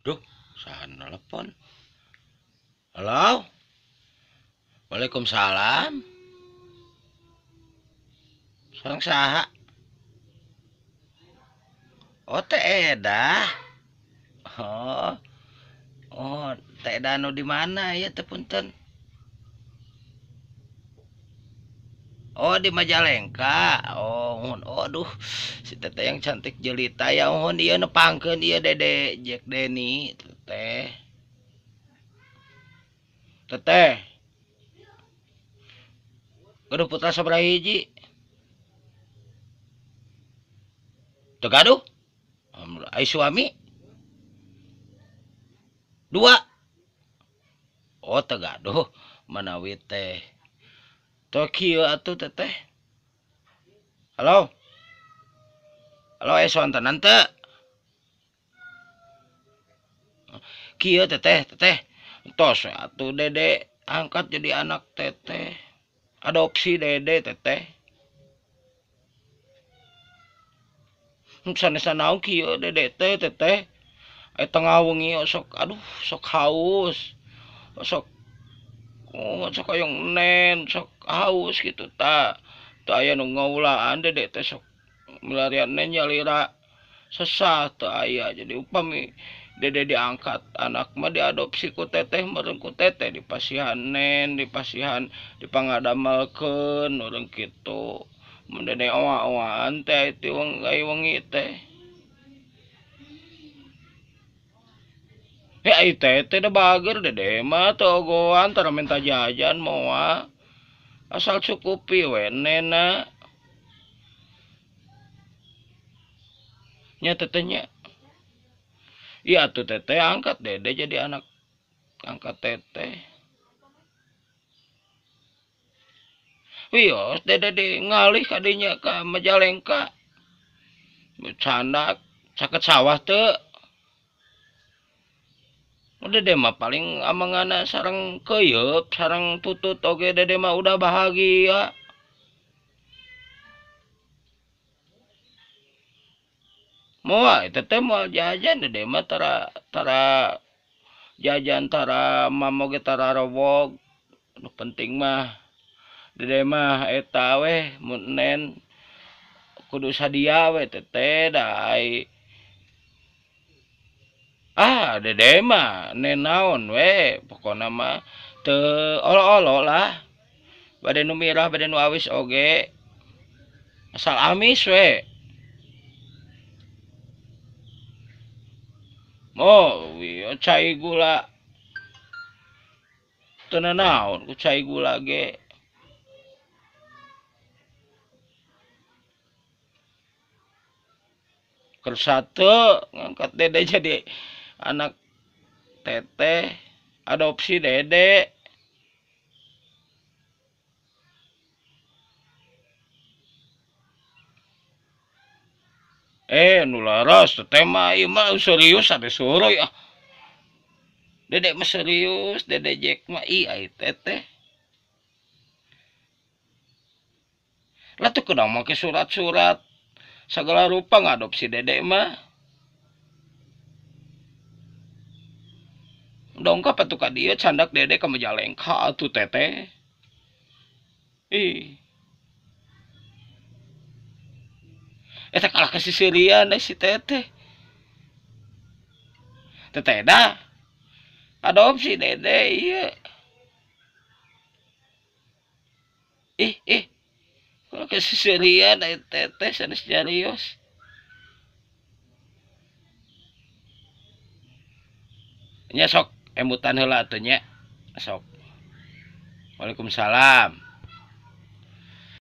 Duh, saha nelpon? Halo? Waalaikumsalam. Sareng saha? Oh, Teh Edah. Oh. Oh, Teh Edah nu di mana ya teh punten? Oh, di Majalengka. Oh, mohon. Oh, aduh, si teteh yang cantik jelita ya mohon ieu nepangkeun ieu Dede Jack Denny teteh. Teteh. Gaduh putra sabaraha hiji? Teu gaduh? Ai suami? 2. Oh, teu gaduh manawi teh. Teu kieu atuh teteh. Halo? Halo, sontenan teu? Kieu teteh, teteh. Tos atuh Dede angkat jadi anak teteh. Adopsi Dede teteh. Sanes naon kieu Dede teh teteh. Ai tengah wengi sok aduh sok haus. Sok oh, sok hoyong nen, sok haus gitu ta. Teu aya nu ngaulaan Dede teh sok milarian nen nyalira sesah teu aya. Jadi upami Dede diangkat anak mah diadopsi ku teteh meureun ku teteh dipasihan nen, dipasihan dipangadamelkeun urang kitu. Mun Dede oa-oaan teh ti wengi teh. Eh ai teteh da bager Dede mah teu ogoan tara minta jajan moal. Asal cukupi we nena. Nya teteh nya. Iya atuh teteh angkat Dede jadi anak angkat teteh. Wios Dede di ngalih kadinya ka Majalengka. Candak caket sawah teu. Dede mah paling amangana sareng keuyeup, sareng tutut oge Dede mah udah bahagia. Moal teteh moal jajan Dede mah tara tara jajan tara mamoge tara rowog. Nu penting mah Dede mah eta weh mun nen kudu sadia we teteh da ai. Ah, Dede mah nen naon we pokona mah teu olo-olo lah. Bade nu mirah bade nu awis oge. Asal amis we. Oh, ieu cai gula. Teu nanaon ku cai gula ge. Kersa teu ngangkat Dede jadi anak teteh, adopsi Dede. Nu laras teteh mah ieu mah serius ade suruh ah. Dede mah serius, Dede Jack mah ih ai teteh. Lah teu kudu make surat-surat segala rupa ngadopsi Dede mah. Dongkap atuh ka dieu candak Dede ka Majalengka atuh teteh. Ih. Eta kalah ka sisirian si teteh. Teteh dah. Adopsi Dede ieu. Ih, ih. Kalah ka sisirian ai teteh sanes jarios. Nya sok emutan heula atuh nya. Sok. Waalaikumsalam.